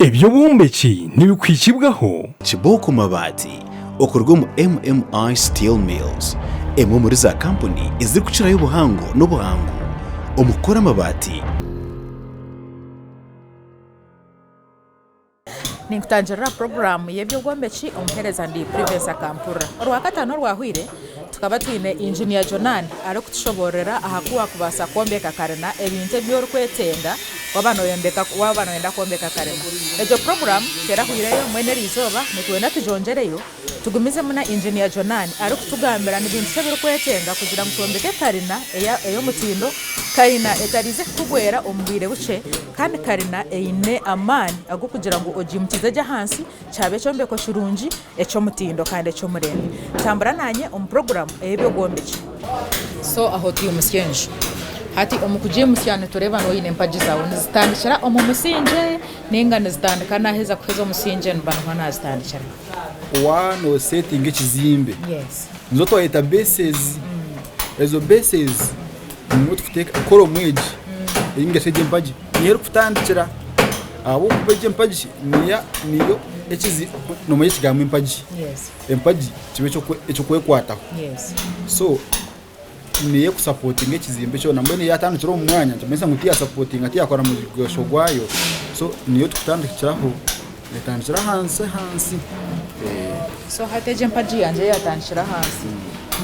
Eby'obwombeki nibikuhikibwaho. Kibooko Mabaati okuruga omu MMI Steel Mills, emwe omuri za kampuni ezirikukirayo obuhango n'obuhangu omu kukora amabaati. Ninkutangirira puroguraamu y'eby'obwombeki omuheereza ndi Privence Akampurira. Orwakataano orwahweire tukaba twine Engineer Jonan arikutushoboororera aha ku waakubaasa kwombeka karina, ebintu ebi orikwetenga waaba noyombeka waaba nooyenda kwombeka karina. Egyo puroguraamu terahwireyo mbwenu eriizooba nitwenda tugyongyereyo Tugumizemu na Engineer Jonan arikutugambira ni bintu ki ebirikwetenga kugira ngu twombeke karina ey'omutindo, karina etariize kukugwera omu bwire bukye kandi karina eine amaani ag'okugira ngu ogiimukize gye ahansi kyaba ekyombeko kirungi eky'omutindo kandi eky'omurembe. Tambura naanye omu puroguramu ey'eby'obwombeki. So aho twimutsya enju. Hati omu kugiimutsya nitureeba nooba oine empagi zaawe nizitandikira omu musingye nainga nizitandika naaheza kuheza omusingye niba niho naazitandikira? Waaba noosetinga ekizimbe, nizo twayeta bases. Ezo bases nimwo turikuteeka column egi ninga shi egi empagi niyo erikutandikira ahabw'okuba egi empagi niyo noomanya ekigambo empagi, empagi kiba eky'okwekwataho so Niyo ekusapotinga ekizimbe kyona mbwenu yatandikira omu mwanya nikimanyisa ngu tiyasapotinga tiyakora mugasho gwayo so niyo tukutandikiraho etandikira ahansi ahansi. So hati egi empagi yangye eyatandikira ahansi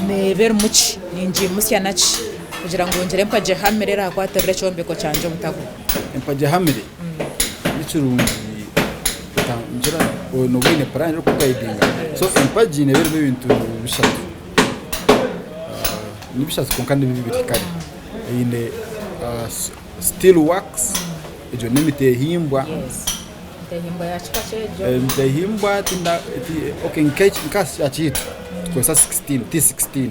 neeba erimu ki? Ningimutsya naki kugira ngu ngire empagi ehamire eraakwatirira ekyombeko kyangye obutagwa? Empagi ehamire nikirungi otandikira nooba oine puraani erikukugayidinga so empagi neeba erimu ebintu bishatu. Ni bishatu kwonka ni bibiri kare. Eine steel works egyo n'emitehimbwa. Emitehimbwa okay nka aha kyaitu nitukozesa 16 T16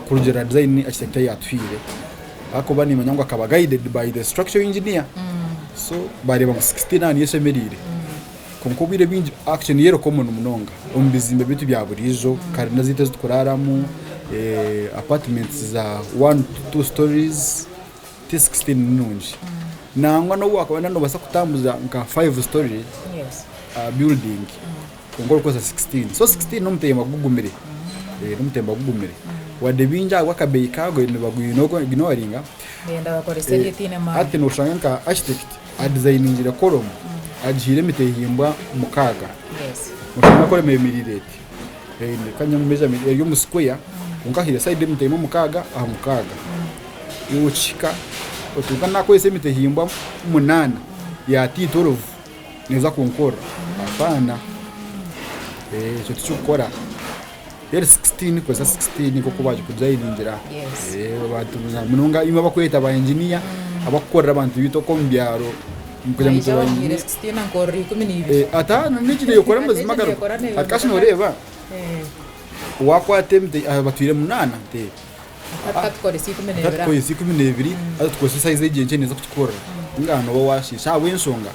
kurugiirira design architect ei yaatuhaire ahakuba nimanya ngu akaba guided by the structural engineer so baareeba ngu 16 aha niyo eshemereire. Kwonka obwire bwingi actually niyo eri common munonga omu bizimbe byaitu bya buriijo, karina zaitu ezi tukuraaramu, apartments za one to two stories, T16 ni nungi. Nangwa n'obu wakuba noobaasa kutambuza nka five story building kwonka orikukozesa 16. So 16 n'omutemba gugumire, n'omutemba gugumire. Wadde baingi ahabw'akabeeyi kaago nibagu-ignoringa, hati noshanga nka architect Adizayiningire kolomu agihaire emitehimbwa mukaaga. Noshanga kolomu eyemereire eti, reka nyihe measurement eri omu square kwonka ahaire sayidi emitehimbwa mukaaga aha mukaaga. Iwe okihika otunga nakozesa emitehimbwa munaana ya T12 neeza kunkorera? Apaana, ekyo tikikukora. Eri 16 kozesa 16 nk'oku baagikudizayiningira. Abantu munonga imwe abakweyeta ba engineer abakukorera abantu baitu okwo omu byaro kugira ngu Naija bamubwire 16 ankorera 12. Ata n'egi neekora mazima agaruka. Hati kasi nooreeba waakwata emiti batwire munaana Hati katukozesa 12 haza tukozese sayizi egi enkye neeza kutukorera. Ninga nooba waashiisha ahabw'enshonga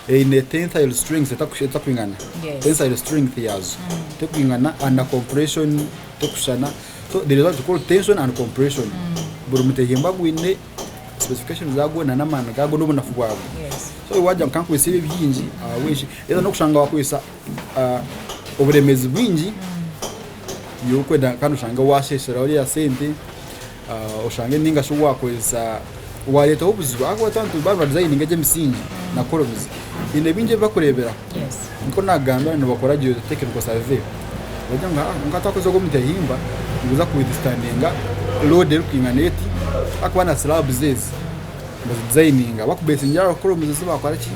eine tensile strength etakwingana, tensile strength yaazo tekwingana and na compression tekushushana, so there is what we call tension and compression, buri mutehimbwa gwine specifications zaagwo na n'amaani gaago n'obunafu bwagwo, so waagira ngu kankozese ebi ebingi ahabw'enki, haza n'okushanga waakozesa oburemeezi bwingi iwe orikwenda kandi oshange waasheeshera oriya sente, oshange ninga shi waakozesa waareetaho obuzibu ahakuba abantu baaba nibadizayininga egyo emisingi na columns haine bingi ebi barikureeberaho. Nikwo naagambira nibakora geotechnical survey nibagira ngu haa twakozesa ogu omutehimba niguza kuwithstandinga load erikwingana eti ahakuba na slabs ezi nibazidizayininga bakubeesingira aha columns ezi baakora ki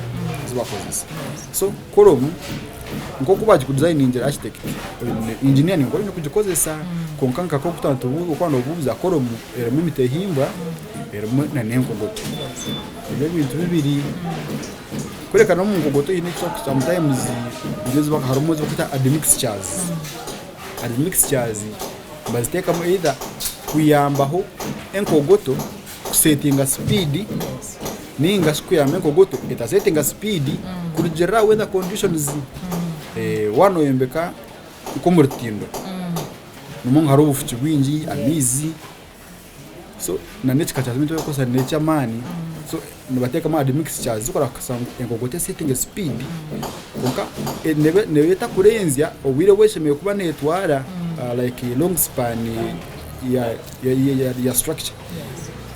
ezi baakozesa. So column Nk'oku baagikudizayiningira architect, engineer niiwe oine kugikozesa kwonka nka oku noobuuza koromu erimu emitehimbwa erimu n'enkogoto. Ebyo ebintu bibiri. Kureka n'omu nkogoto haine sometimes harimu ezi barikweta admixtures. Admixtures nibaziteekamu either kuyambaho enkogoto kusetinga sipiidi Ninga shi kuyamba enkogoto etasetinga sipiidi kurugiirira aha weather conditions. Waaba nooyombeka nk'omu rutindo, nimwo hariho obufuki bwingi, amaizi. So na n'ekika kya cement barikukozesa n'eky'amaani so nibateekamu admixtures zikora ngu enkogoto esetinge speed kwonka neeba neeba etakurenzya obwire obu eshemereire kuba neetwara like long span ya ya ya structure.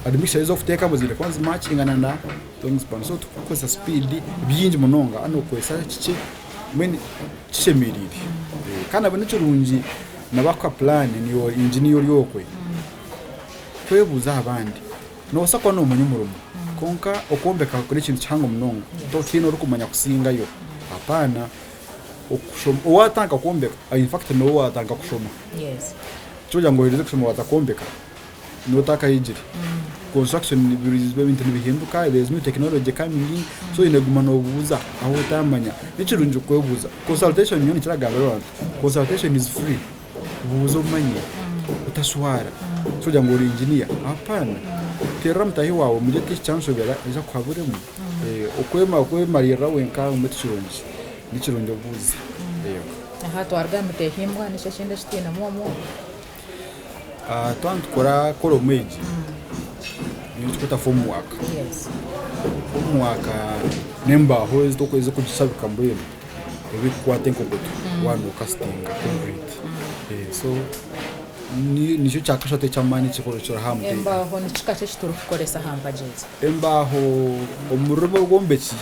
Admixtures ezi orikuteekamu ziine kuba nizimaakingana na long span so tikukozesa speed bingi munonga haza nookozesa kikye mbwenu kishemereire. Kandi nabwo nikirungi nabakuha plan niiwe engineer ori okwe. Kwebuuza aha bandi. Noobaasa kuba noomanya omurimo, kwonka okwombeka n'ekintu kihango munonga, tihaine orikumanya kusingayo. Hapana, okushoma, waatandika kwombeka, in fact niiwe waatandika kushoma. Tikugira ngu oherize kushoma waaza kwombeka, nooba otakahigire. Construction ebintu nibihinduka, there is new technology coming in, so oine kuguma noobuuza ahu otaramanya. Nikirungi kwebuuza. Consultation nyowe nikyo ndagambira abantu, consultation is free. Buuza omanye, otashwara. Tikugira ngu ori inginiya, hapana. Teerera mutaahi waawe omugire oti eki kyanshobera aije akuhaburemu. Okwemariirira wenka obumwe tikirungi, nikirungi obuuze. Yego. Aha twaruga aha mitehimbwa niki ekindi eki twinemu omwo? Twaba nitukora koromu egi, niyo turikweta form work. Form work n'embaaho ez'okugishabika mbwenu. Ebirikukwata enkogoto waaba nookasitinga concrete. So nikyo kyakashatu eky'amaani ekiri aha muteeka. Embaaho ni kika ki eki turikukoresa aha mpagi ezi? Embaaho omu rurimi orwombeki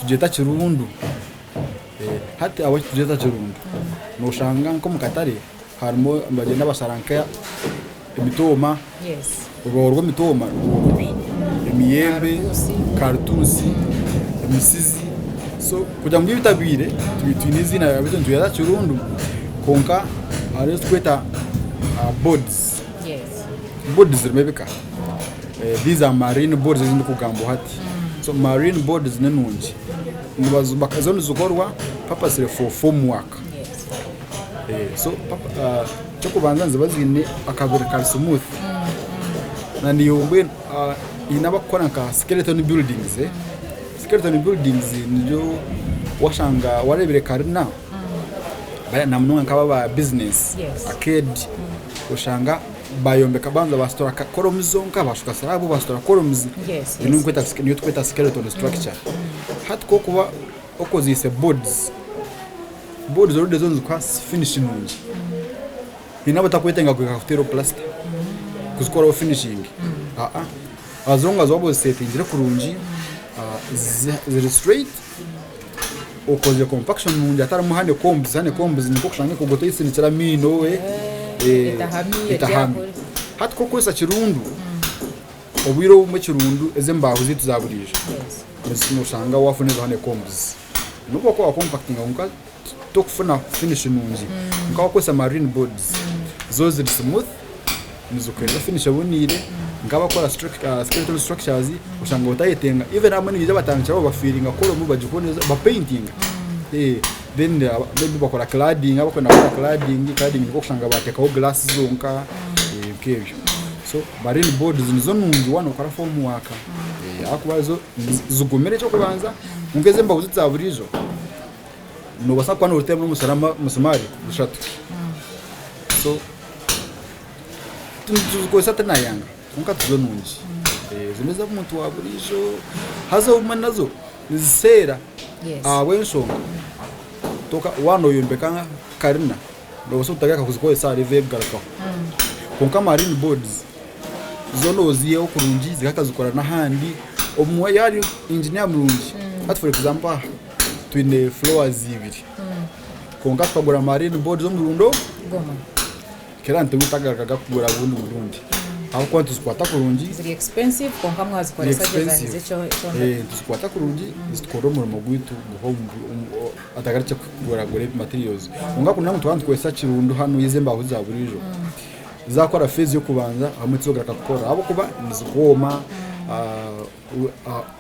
tugyeta kirundu. Hati ahabw'enki tugyeta kirundu, nooshanga nk'omu katare harimu nibagyenda bashara nka emitooma, orubaho rw'emitooma rworobi, emiyembe, karituusi, emisizi so kugira ngu bitabwire twine eiziina ryabyo nituryeta kirundu kwonka hariho ezi turikweta boards, boards zirimu ebika, these are marine boards ezi ndikugambaho hati, so marine boards ni nungi zo nizikorwa purposely for form work. So eky'okubanza niziba ziine akabiri kari smooth na niiwe mbwenu haine abakukora nka skeleton buildings, skeleton buildings nibyo washanga wareebire karina na munonga nk'aba aba bizinesi arcade oshanga bayombeka babanza basitura columns zonka bashuka slab basitura columns niyo turikweta skeleton structure. Hati ku orikuba okozeise boards, boards already zo nizikuha finish nungi. Haine abatakwetenga kuhika kuteeraho plaster kuzikoraho finishing aa as long as waaba ozisetingire kurungi ziri straight, okozire compaction nungi hatarimu honeycombs, honeycombs nikwo kushanga enkogoto eyesinikire amaino etahami. Hati ku orikukozesa kirundu, obwire obumwe ekirundu ezi embaaho zaitu za buriijo noshanga wafuna ezo honeycombs. Nobu wakuba wa compactinga kwonka tokufuna finish nungi. Kwonka wakozesa marine boards zo ziri smooth nizikuhereza finish eboniire. Nk'abakukora skeleton structures oshanga otayetenga even abamwe nibaija batandikiraho bafiringa column bagiboneza bapaintinga then maybe bakora cladding abakwenda kukora cladding, cladding nikwo kushanga batekaho glass zonka nk'ebyo. So marine boards nizo nungi waaba nokora form work ahakuba zo zigumire eky'okubanza kwonka ezi embaho eza buriijo noobaasa kuba nooteeramu omusimaari gushatu so nituzikozesa tinayanga kwonka tizo nungi ezo n'ez'omuntu wa buriijo haza obumwe nazo niziseera ahabw'enshonga waaba nooyombeka karina noobaasa kutandika kuzikozesa aha level erikugarukaho kwonka marine boards zo nooziihaho kurungi zikakazikora n'ahandi obumwe yaaba ari engineer murungi hati for example aha twine floors ibiri kwonka tukagura marine boards omurundi Gumwe. Kera nitutagarukaga kugura gundi murundi ahabw'okuba nituzikwata kurungi. Ziri expensive kwonka mwazikoresa gye zaaheza ekyombeko. Nituzikwata kurungi zitukorera omurimo gwaitu guhwa atagarukye kuguragura materials. Kwonka kugira ngu twaba nitukozesa kirundu hanu ezi embaaho za buriijo, zaakora phase y'okubanza hamwe tizogaruka kukora ahabw'okuba nizihoma,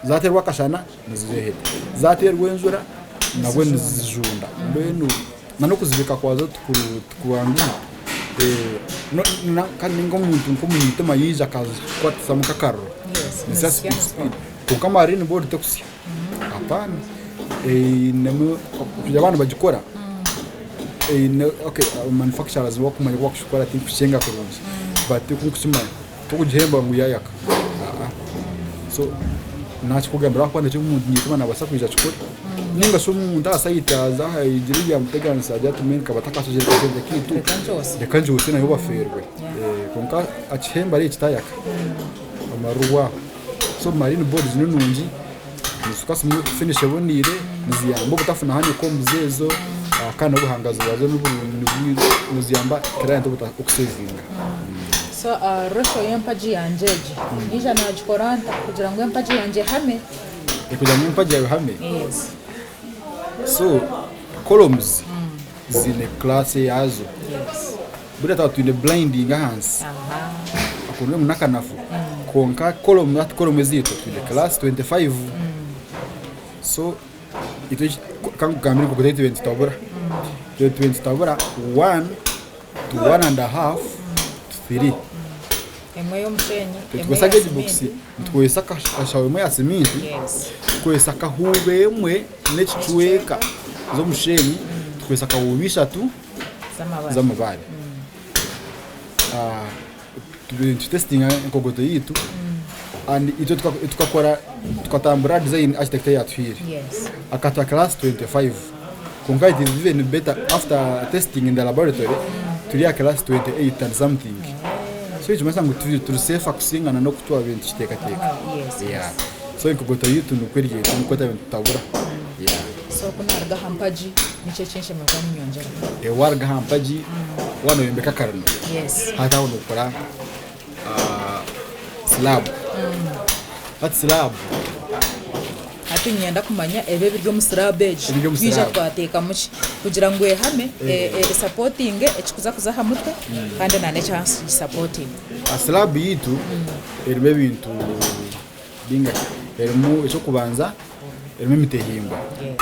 zaateerwa akashana niziheheta, zaateerwa enjura nabwo nizijunda. Mbwenu n'okuzibiika kwazo tikwanguhi. Kandi nk'omuntu nk'omunyamutima yaija akazikwatisamu nk'akariro nizisya speed speed. Kwonka marine board tekusya, hapana. Einemu kugira baaba nibagikora eine okay manufacturers nibo bakumanya oku bakukikora tinkukyenga kurungi but oku nkukimanya. Tokugihemba ngu yayaka. Aa. So nakikugambira ahakuba nikyo omuntu niitwe nabaasa kwija akikore. Ninga shi omuntu aha sayiti aza hagira ebyamuteganisa agira ati mbwenu nkaba ntakashashire akasente kaitu Reka nkyose. reka nkyose nabo bafeerwe. Kwonka akihemba reero kitayaka omarire aho. So marine boards ni nungi nizituha smooth finish eboneire, niziyamba obutafuna honeycombs ezo kandi n'obuhangazi bwazo niburungi niziyamba client okusevinga. So ratio y'empagi yangye egi naija nagikora nta kugira ngu empagi yangye ehame? Kugira ngu empagi yaawe ehame? Yes. So columns ziine class eyaazo. Yes. Buriya twaba twine blinding ahansi ako mbwenu n'akanafu kwonka column hati column ezaitu twine class 25 so itwe kankugambire ngu itwe nitutabura itwe nitutabura one to one and a half to three. Emwe y'omusheenyi, emwe Nitukozesa ya gauge box, siminti. nitukozesa akashaho emwe ya siminti, Yes. tukozesa kahuuba emwe n'ekicweka z'omusheenyi, tukozesa kahuuba ishatu Z'amabaare. z'amabaare. Tubaire nitutesitinga enkogoto yaitu and itwe tukakora tukatambura design architect ei yaatuhaire. Yes. Akatuha class 25 kwonka it is even better after testing in the laboratory turi aha class 28 and something. So nikimanyisa ngu turi safer kusingana n'oku twabaire nitukiteekateeka. Yes, yes. Yeah. So enkogoto yaitu nikwo eri nikwo twabaire nitutabura. Yeah. So ku naaruga aha mpagi niki eki nshemereire kuba niinyongyeraho? Waaruga aha mpagi waaba nooyombeka akarino, Yes. hati aho nookora slab. Hati slab. Hati niinyenda kumanya ebi ebiri omu slab egi Ebiri omu twija slab. twateekamu ki kugira ngu ehame, esapotinge ekirikuza kuza aha mutwe kandi na n'ekyahansi kigisapotinge. Slab yaitu erimu ebintu bingahi? Erimu eky'okubanza erimu emitehimbwa. Yes.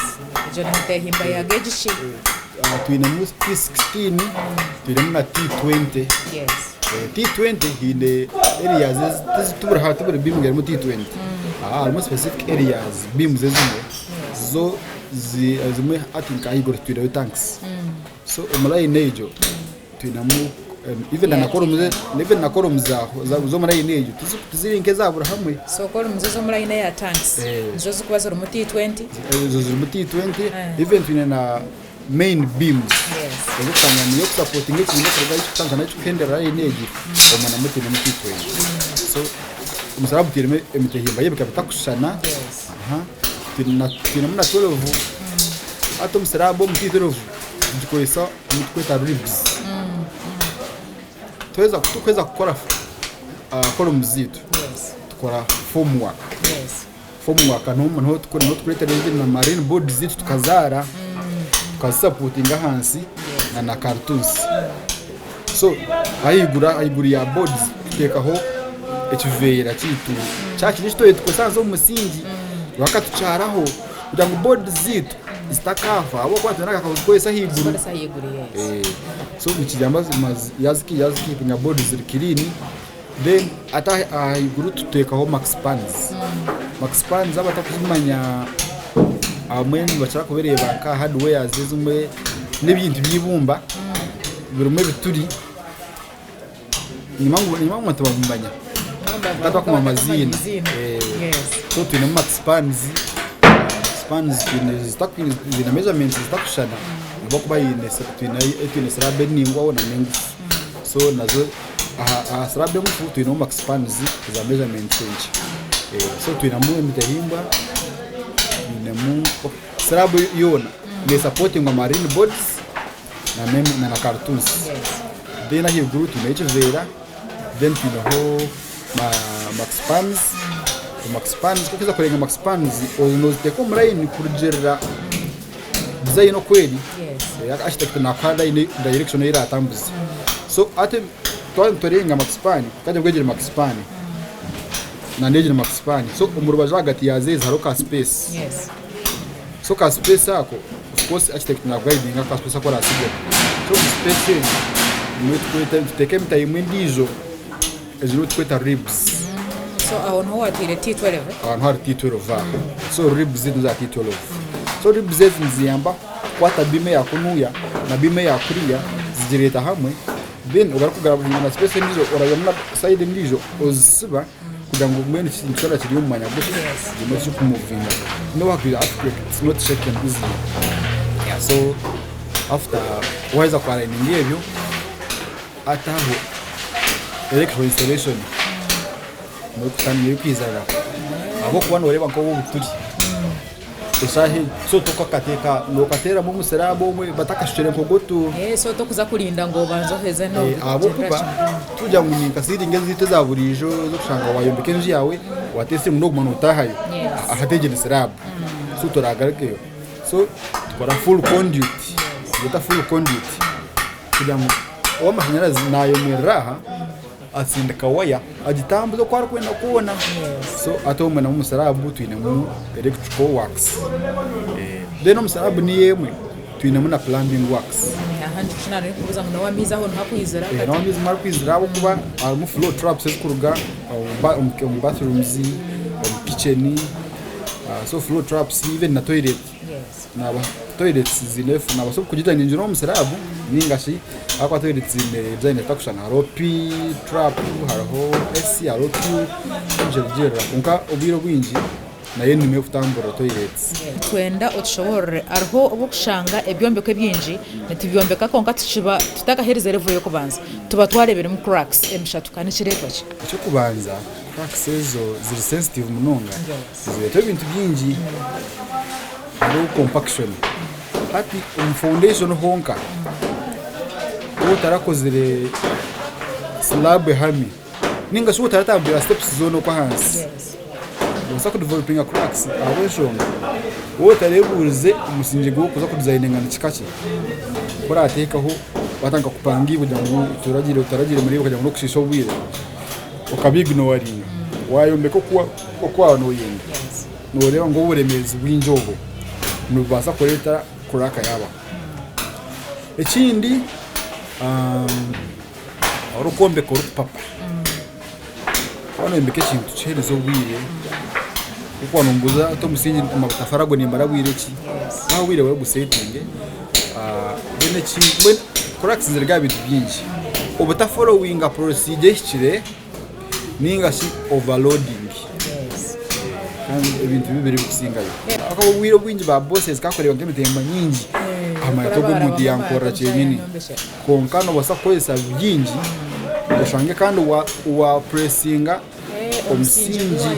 Egyo ni mitehimbwa ya gauge ki? Twinemu T16, twinemu na T20. Yes. T20 haine areas ezi tiburi ha tiburi beam ngu erimu T20. Harimu specific areas beams ezimwe zo ezimwe hati nka ahaiguru twineyo tanks. So omu line egyo twinemu even na columns even na columns z'omu line egyo tiziri nk'eza buri hamwe. So columns ez'omu line eya tanks nizo zirikuba zirimu T20? Ezo zirimu T20 even twine na main beams ez'okushanga niyo ekusapotinga ekindi kuruga ahu kirikutandika n'ahu kirikuhendera line egi omwo namwo twinemu T20. So omusaraba gutairemu emitehimbwa y'ebika bitakushushana twinemu na 12 hati omusaraba omu T12 Nitugikoresa omu tukweta ribs. Twaheza tukuheza kukora columns zaitu, tukora form work. Form work niho niho tukureetera even na marine boards zaitu tukazaara, tukazisapotinga ahansi na na karutuusi. So ahaiguru ahaiguru ya boards tuteekaho ekiveera kyaitu kya kiri eki twabire nitukozesa ahansi omu musingi bakatukyaraho kugira ngu boards zaitu zitakaafa ahabw'okuba twine akakazikozesa ahaiguru. Kuzikoresa ahaiguru yes. So nikiyamba yazikeepinga boards ziri clean then ate ahaiguru tuteekaho max pans. Max pans abatakuzimanya abamwe nibakira kubireeba nka hardwares ezimwe n'ebintu by'eibumba birimu ebituri enyima ngu tibabimanya kwonka twakumanya amaziina. So twinemu max pans, spans ziine measurements zitakushushana ahabw'okuba twine slab eningwaho nana engufu. So nazo aha slab engufu twineho max pans eza measurements nkye. So twinemu emitahimbwa, twinemu slab yoona nesapotingwa marine boards na karutuusi. Then ahaiguru twineho ekiveera, then twineho max pans, max pans ku orikuza kurenga max pans noziteeka omu layini kurugiirira design oku eri, architect naakuha layini direction ei eraatambuze. So hati twaba niturenga max pan, kandi nabwo egyo eri max pan, nana egi ni max pan, so omu rubaju ahagati yaazo ezi hariho ka space. So ka space ako of course architect nakuguidinga ka space aku orasigemu. So omu space egi nimwo tukweta nituteeka emitayimu endiijo egi niyo tukweta ribs. So aho niho wateire T12? Aho niho hari T12 aho. So ribs nizo za T12. So ribs ezi niziyamba kukwata beam eya kunuya na beam eya kuriya zigireeta hamwe. Then ogaruke ogarabinga na space endiijo orabyamu na side endiijo ozisiba kugira ngu mbwenu ekintu kyona kiri omu mwanya gukye kigume kirikumuvinga. Nobu hakwija earthquake it's not shaken easily. Yeah, so after waheza ku aligninga ebyo, hati aho electrical installation niyo erikwizanira ahabw'okuba nooreeba nk'obu obu turi. Eshaaha egi so tokakateeka nokateeramu omusiraabu omwe batakashukire nkogoto. Eh, so tokuza kurinda ngu obanze oheze no Eh, ahabw'okuba tugira ngu ni nka siiringi ezaitu eza buriijo ez'okushanga wayombeka enju yaawe wateera esiringi n'oguma nootaahayo Yes. hati egi ni siraabu so toragarukeyo so tukora full conduit nigyeta full conduit kugira ngu ow'amashanyarazi naayemerera aha Atsindika waya agitambuza oku arikwenda kwona. So hati omwe namu omu slab twinemu electrical works. Then omu slab niyo emwe twinemu na plumbing works. Aha nikyo naarikubuuza ngu nawe amaizi aho niho arikwizira Nawe amaizi niho arikwizira ahabw'okuba harimu flow traps ezikuruga omu bathrooms, omu kitchen, so flow traps even na toilet. Naaba toilets ziine nabaasa kugijoiningira omu slab ninga shi ahakuba toilets ziine design ezitakushushana hariho P trap, hariho S, hariho Q nikirugirira kwonka obwire obwingi nayo enima erikutamburira toilets. Nitwenda otushoboorore hariho obu orikushanga ebyombeko ebingi nitubyombeka kwonka tukiba tutakaherize level y'okubanza tuba twareebiremu cracks emishatuka nikireetwa ki? Eky'okubanza cracks ezo ziri sensitive munonga nizireetwa ebintu bingi. Hariho compaction. Hati omu foundation honka waaba otarakozire slab ehami ninga shi otaratambwire steps zoona okwo ahansi, nobaasa kudevelopinga cracks ahabw'enshonga waaba otarebuurize omusingye gu orikuza kudizayininga ni kika ki, ku orateekaho watandika kupanga eibwe kugira ngu otaragiire muri kugira ngu n'okushiisha obwire, okabiiginowaringa wayombeka oku waaba noyenda. Nooreeba ngu oburemeezi bwingi obwo nibubaasa kureeta kuraaka yaabaho. Ekindi orikwombeka orikupapa, waaba noyombeka ekintu kiheereze obwire, nk'oku waaba nombuuza oti omusingi amatafaari ago niimara bwire ki, waha obwire bwawe ogusetinge then ekindi mbwenu cracks niziruga aha bintu bingi, obutaforowinga procedure ehikire ninga shi overloading kandi ebintu bibiri ebikusingayo. Ahakuba obwire obwingi ba bosses kakureeba nk'emitemba nyingi ahamanya ti ogu omuntu yankorera kyenyini kwonka nobaasa kukozesa bingi oshange kandi wa puresinga omusingi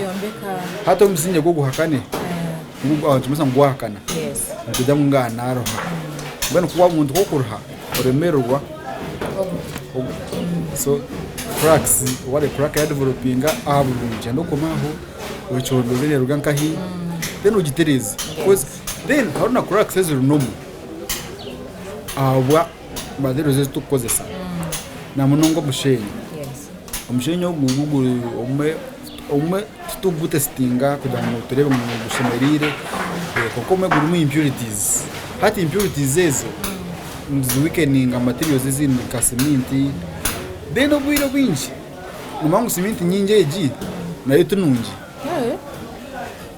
hati omusingi ogwo oguhakane nikimanyisa ngu gwahakana nikugira ngu ngaha naruha mbwenu ku omuntu ku orikuruha oremererwa. So cracks ware crack ya developinga aha burungi gyenda okome aho okyondoze neruga nkahi then ogitereeze coz then hariho na cracks eziri normal ahabwa materials ezi turikukozesa namunonga omusheenyi, omusheenyi ogu guri obumwe obumwe titurikugutesitinga kugira ngu tureebe ngu gushemereire kwonka obumwe gurimu impurities hati impurities ezo niziweakeninga materials ezindi nka siminti, then obwire obwingi nomanya ngu siminti nyingi egi nayo ti nungi.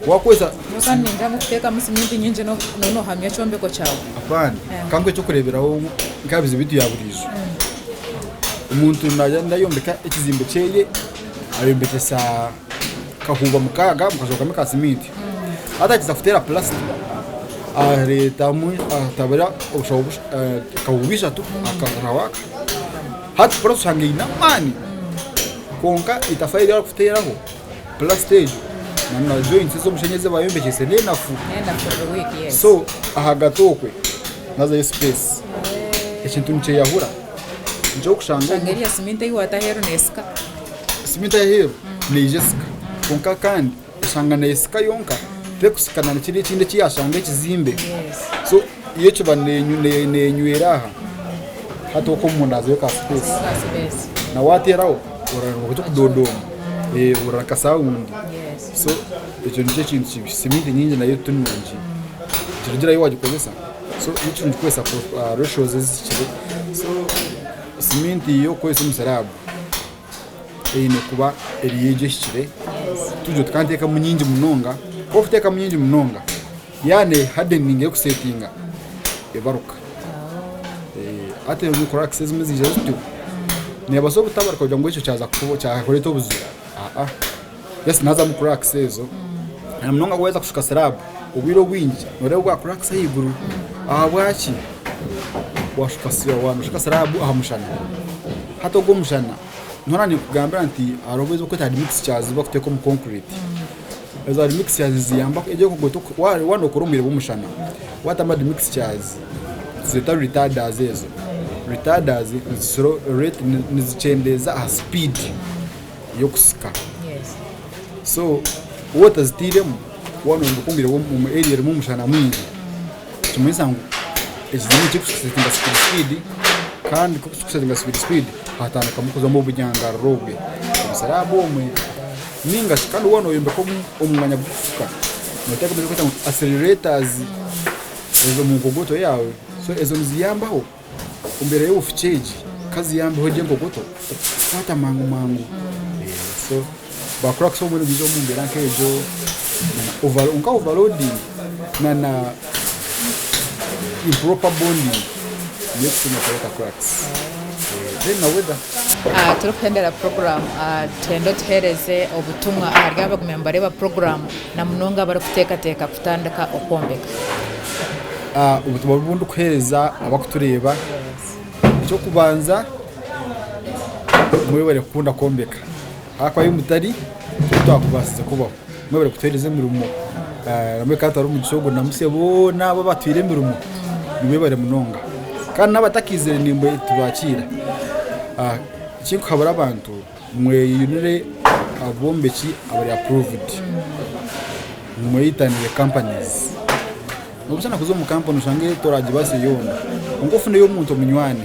Wakozesa. Nyowe kandi ningira ngu kuteekamu siminti nyingi nooba noohamya ekyombeko kyawe. Apaana, ka nkuhe ekyokureeberaho nk'aha bizibu byaitu bya buriijo. Omuntu naija ayombeka ekizimbe kyeye ayombekyesa kahuuba mukaaga mukashuba kamwe ka siminti. Hati akiza kuteera pulasita areetamu atabura obushaho kahuuba ishatu akashaho aka. Hati pulasita oshanga eine amaani kwonka itafaari eri arikuteeraho pulasita egyo na joyinti ez'omusheenyi ezi baayombekyese n'enafu. So ahagati okwe hazayo sipeesi ekintu nikyeyahura. Nikyo orikushanga Oshanga eriya siminti ei waata aheeru neesika. Siminti aheeru neija esika kwonka kandi Oshanga neyesika yonka terikusika na kiri ekindi eki yashanga ekizimbe so yo ekiba nenywera aha hati okwo omunda hazayo ka space na wateraho orareba ekikudodoma ohurira nka sawundi so ekyo nikyo ekintu kibi siminti nyingi nayo tinungi nikirugiirira ahu wagikozesa so nikirungi kukozesa ratios ezihikire so siminti yokukozesa omu sirabu. Eine kuba eri egyo ehikire, tugire tukanteekamu nyingi munonga, ku orikuteekamu nyingi munonga yaaba nehadeninga erikusetinga ebaruka. Hati cracks ezimwe ziija zityo. Neebaasa obutabaruka kugira ngu ekyo kyaza kyakureeta obuzibu. Aa just nihazamu cracks ezo. Na munonga waaheza kushuka slab, obwire obwingi nooreeba bwa cracks ahaiguru. Ahabwaki? Waashuka waashuka slab aha mushana. Hati ogwo omushana, niho naaba ninkugambira nti hariho ebi barikweta admixtures ezi barikuteeka omu concrete. Ezo admixtures niziyamba egyo enkogoto waaba nookora omu bwire bw'omushana, waatamu admixtures nizeeta retarders ezo, retarders nizikyendeeza aha speed y'okusika. So waaba otazitairemu waaba noyombeka omu bwire omu area erimu omushana mwingi, nikimanyisa ngu ekizimbe tikirikusetinga speed speed kandi ku kirikusetinga speed speed hatandikamu kuzamu obunyangarara obwe omu slab omwe. Ninga shi kandi waaba noyombeka omu mwanya gurikufuka, nooteeka ebi barikweta ngu accelerators ezo omu nkogoto yaawe, so ezo niziyambaho omu mbeera y'obufuki egi, kaziyambeho gye enkogoto kukwata mangu mangu. So ba cracks obumwe nibiija omu mbeera nk'egyo, nka overloading na na improper bonding niyo ekusinga kureeta cracks. Then na weather. Turikuhendera puroguraamu, nitwenda otuheereze obutumwa ahari abagume nibareeba puroguraamu na munonga abarikuteekateeka kutandika okwombeka. Obutumwa obu ndikuheereza abarikutureeba, eky'okubanza mwebare kukunda kwombeka ahakuba ahu mutari titwakubaasize kubaho. Mwebare kutuheereza emirimo, nabwe ka twari omugisha ogu namutsya boona abo abatuhaire emirimo nimwebare munonga. Kandi n'abatakiizire nimbwe tubakiira. Ekinkuhabura abantu mweyunire abombeki abari approved, mweyitanire companies. Nobutsya kuza omu kampuni oshange toragibaasa yoona, kwonka ofuneyo omuntu omunywani.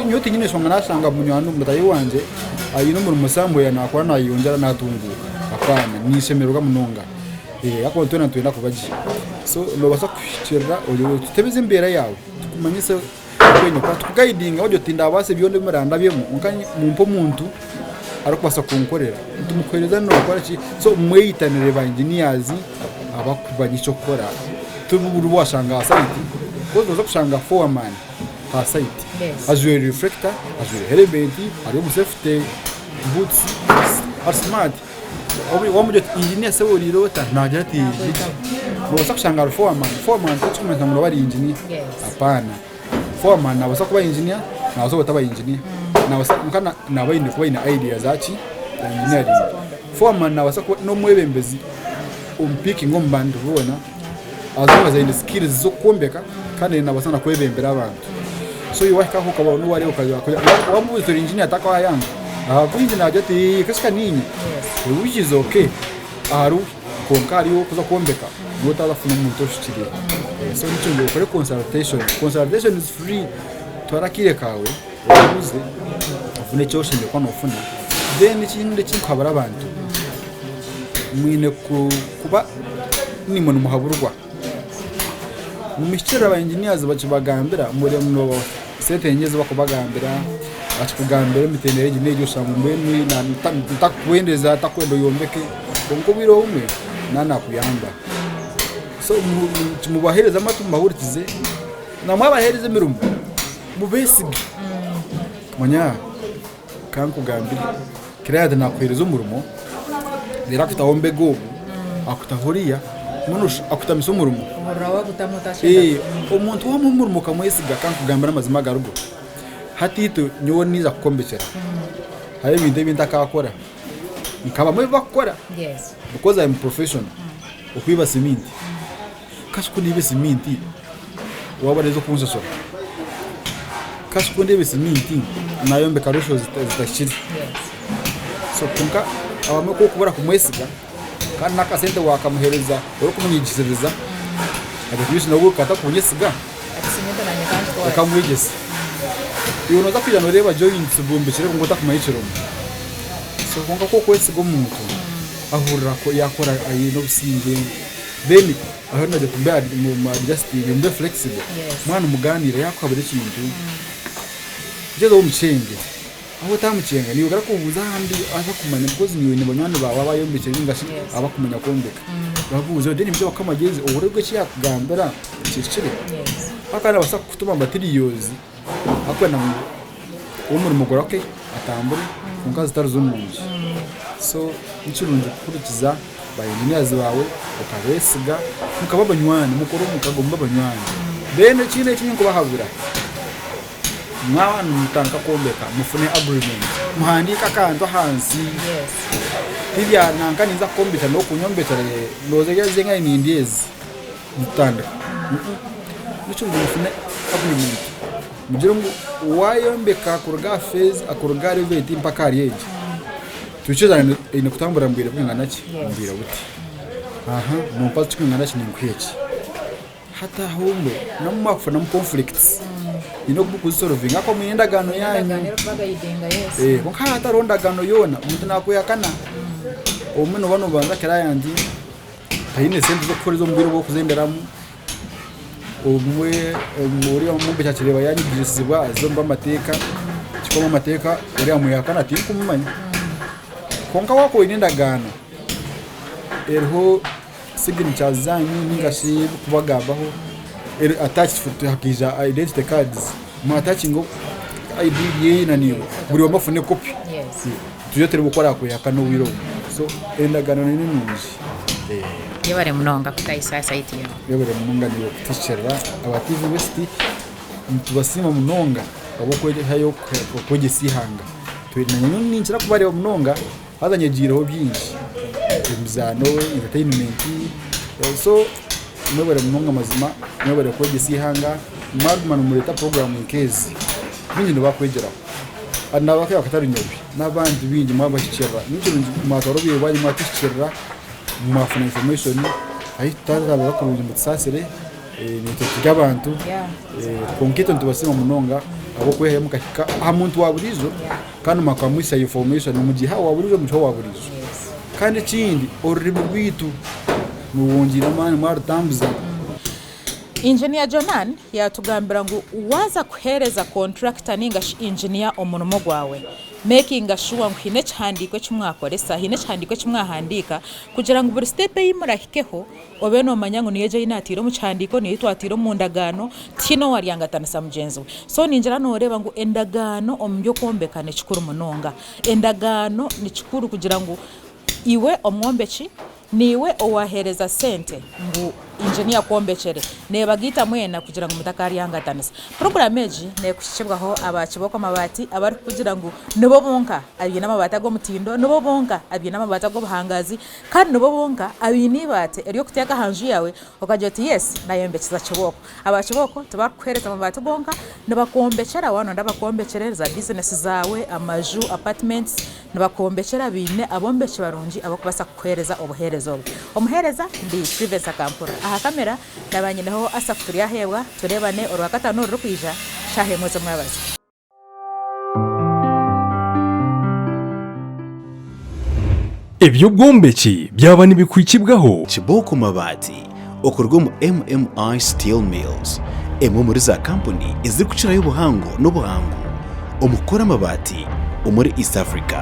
Nyowe tinyine nshonga nashanga munywani mutaahi wangye aine omurimo somewhere nakora nayeyongyera natunguuka apaana ninshemererwa munonga ahakuba twena nitwenda kuba gye. So nobaasa kuhikirira otutebeze embeera yaawe tukumanyise oku oine kukora tukugayidinge wagira oti tindabaasa byona ebi murandabyemu kwonka mumpe omuntu arikubaasa kunkorera nitumukuheereza nokora ki so mweyitanire ba engineers abakumanya eky'okukora tiburi obu washanga aha site ahakuba noza kushanga foreman. aha site ajwaire reflector, ajwaire helmet, ari omu safety boots, ari smart. Wamugira oti engineer se oriire ota? Nagira ati ndigye. Nobaasa kushanga ari foreman, foreman tikirikumanyisa ngu nawe ari engineer, hapaana. Foreman nabaasa kuba engineer, nabaasa kutaba engineer, nabaasa kwonka naaba aine kuba aine idea za ki? Za engineering. Foreman nabaasa kuba n'omwebembezi omupiikinga omu bantu boona. As long as aine skills z'okwombeka kandi nabaasa na kwebembera abantu. So iwe wahika aho okaba nowareeba wamubuuza oti ori engineer takayanga ahakuba engineer naagira ati eeh kasha niinye which is okay ahariwe kwonka ahari iwe orikuza kwombeka niiwe otaaza kufuna omuntu ohikire. So nikyo ngu okore consultation, consultation is free twara akaire kaawe obuuze ofune eki oshemereire kuba noofuna. Then ekindi eki ndikuhabura abantu mwine kuba naimwe nimuhaburwa. Nimuhikirira ba engineers bakibagambira mureebe sente nyingi ezi barikubagambira, bakikugambira emitendera egi n'egi oshanga mbwenu takukwendeza takwenda oyombeke kwonka obwire obumwe naaba nakuyamba. So mubahereze amatu mubahurikize na mwabahereza emirimo mubeesige. Manya ka nkugambire, client naakuheereza omurimo, reero akutaho mbega ogu, akutaho oriya, mbwenu akutamisa omurimo. Ohurira waagutamu otakyenda kugumizamu. Omuntu waamuha omurimo okamwesiga, ka nkugambire amazima agarigo, hati itwe nyowe niija kukwombekyera, hariho ebintu ebi ntakaakora, nka bamwe ebi barikukora, because I'm professional, okwiba siminti. Kasi ku ndiiba esiminti waaba oreeza okunshashura? Kasi ku ndiiba esiminti naayombeka ratio zitahikire? So kwonka abamwe ku orikubura kumwesiga kandi n'akasente waakamuheereza orikumunyigiriza agira ati nobu katakunyesiga reka mwegyese. Iwe nooza kwija nooreeba joints bombekire kwonka otakumanya ekirimu. So kwonka ku orikwesiga omuntu ahurira yaakora aine obusingye. Then aho nagira ati mbe mu adjustinge mube flexible mwana muganire yakuhabura ekintu gyezaho omukyenge ahu otamukyenga niiwe barakubuuza ahandi abakumanya because niiwe ni banywani baawe abayombekire ninga shi abakumanya kwombeka bakubuuze then nibaija kukuha amagezi ohurire ogu eki yakugambira kihikire ahakuba nabaasa kukutuma materials ahakuba ngu omurimo gurake. atambure kwonka zitari zo nungi. So nikirungi kuhurikiza ba engineers baawe okabeesiga mukaba abanywani mukore omukago mube abanywani. Then ekindi eki ndikubahabura, mwaba nimutandika kwombeka mufune agreement muhandiike akantu ahansi tibya nanka ninza kukwombekyera n'okunyombekyera ndowooza ezi enkahi nindya ezi nitutandika. Nikirungi mufune agreement mugire ngu wayombeka kuruga aha phase kuruga ahari event mpaka ahari egi twikiriza eine kutambura omu bwire bwingana ki omu bwire buti aha nompa kikwingana ki ninkuha eki. Hati aho mbwe nobu mwakufunamu conflicts haine oku murikuzisolovinga ahakuba mwine endagaano yaanyu. Endagaano erikubagaidinga yes. Kwonka haaba hatariho ndagaano yoona omuntu naakwehakana. Obumwe nooba noobanza client taine sente z'okukuheereza omu bwire obu orikuzenderamu, obumwe oriya omwombeki akireeba yaanyigirizibwa aza omu b'amateeka, kihika omu b'amateeka oriya amwehakana tinkumumanya. Kwonka waakuba oine endagaano eriho signatures zaanyu ninga shi ebirikubagambaho attached hakaija identity cards mu attachinge ID yeye na naiwe buri omwe afune kopi turiyo tureebe oku arakwehakana obwire obwo so endagaano ni nungi. Yebare munonga kutahisa aha site yaawe. Yebare munonga naiwe kutuhikiirira aba TV West nitubasiima munonga ahabw'okwehayo kwegyesa eihanga. Nanye ninkira kubareeba munonga. Haza nyegiireho bingi, emizaano, entertainment, so mwebare munonga mazima, mwebare kwegyesa eihanga, mwaguma nimureeta puroguraamu nk'ezi, baingi nibakwegyeraho. Hati nabakaiba katari nyowe, n'abandi baingi mwabahikirira. Nikirungi mwatwara obwire bwanyu mwatuhikirira, mwafuna information, ahu tutazabaho kurungi mutusaasire, naitwe turi abantu, kwonka itwe nitubasiima munonga ahabw'okwehayo mukahika aha muntu wa buriijo. Kandi mukamuhitsya information mugihe owa buriijo mugihe owa buriijo. Kandi ekindi orurimi rwaitu nirwongyera amaani mwarutambuza. Engineer Jonan yatugambira ngu waza kuhereza contractor ninga shi engineer omurimo gwawe, makinga sure ngu haine ekihandiiko eki mwakoresa, haine ekihandiiko eki mwahandiika kugira ngu buri step eyi murahikeho Obe noomanya ngu niyo egyo ei naataire omu kihandiiko, niyo ei twataire omu ndagaano, tihaine owaaryangatanisa mugyenzi we. So ningira nooreeba ngu endagaano omu by'okwombeka ni kikuru munonga. Endagaano ni kikuru kugira ngu iwe omwombeki, naiwe owaaheereza sente ngu inginiya akwombekyere, neebagaita mwena kugira ngu mutakaaryangatanisa. Puroguraamu egi neekuhikibwaho aba Kibooko Mabaati abarikukugira ngu nibo bonka abaine amabaati ag'omutindo, nibo bonka abaine amabaati ag'obuhangaazi, Kandi nibo bonka abaine eibaati ery'okuteeka aha nju yaawe okagira oti, Yes, naayombekyeza kibooko. Aba kibooko tibarikukuheereza mabaati gonka, nibakwombekyera waaba nooyenda bakwombekyere za bizinesi zaawe, amaju, apartments, nibakwombekyera baine abombeki barungi abarikubaasa kukuheereza obuheereza obwo. Omuheereza ndi Privence Akampurira. Aha kamera naaba nyineho Asaph Turyaheebwa, tureebane Orwakataano orurikwija shaaha emwe z'omwabazyo. Eby'obwombeki byaba nibikuhikibwaho. Kibooko Mabaati okuruga omu MMI Steel Mills, emwe omuri za kampuni ezirikukirayo obuhango n'obuhangu omu kukora amabaati omuri East Africa.